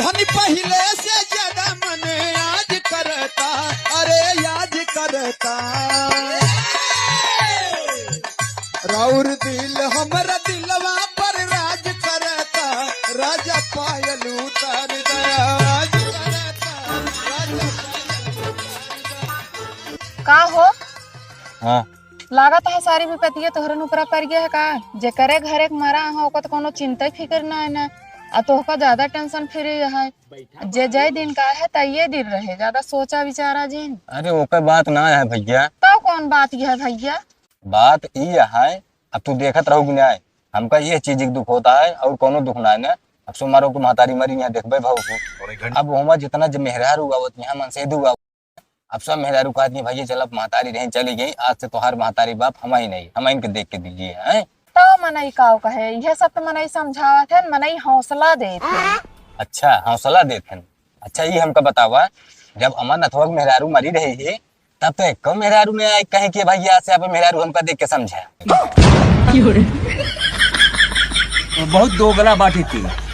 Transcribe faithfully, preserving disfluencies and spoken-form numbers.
मन पहिले से ज्यादा मन आज करता, अरे आज करता। राउर दिल हमरा दिलवा पर राज करता, राजा पायल उतार दया आज करता, राजा पायल उतार दया। का हो? हाँ। लागत है सारी विपत्तिया तोहरे ऊपरा पड़ गया है का? जेकरे घरे के मरा है, ओकर तो कोनो चिंता फिक्र ना है ना, आ तोहका ज्यादा tension free है। जे जय दिन का है, त ये दिन रहे, ज्यादा सोचा विचारा जिन। अरे, ओकर बात ना है भैया। तो कौन बात ये है भैया? बात ई है, अब तू देखत रहू कि ना, हमका ये चीज के दुख होता है और कोनो दुख ना है ना। अब सो मारो कि महतारी मरी, यहाँ देखबे भाऊ को। अब हमा जितना जब मेहरारू आवत, यहाँ मनसेधू आवत, अब सब मेहरारू कहत नहीं, "भैया चल, अब महतारी रही चली गई, आज से तोहार महतारी बाप हम ही नहीं, हम इनके देख के दीजिए, हैं?" तो मनई काव कहे, यह सब तो मनई समझावत है, मनई हौसला देत है। अच्छा, हौसला देत है। अच्छा, ये हमका बतावा, जब अमरनाथवा के मेहरारू मरी रही है, तब तो एको मेहरारू ने आए कहे कि भैया से आप मेहरारू हमका देख के समझा। बहुत दोगला बात ही थी।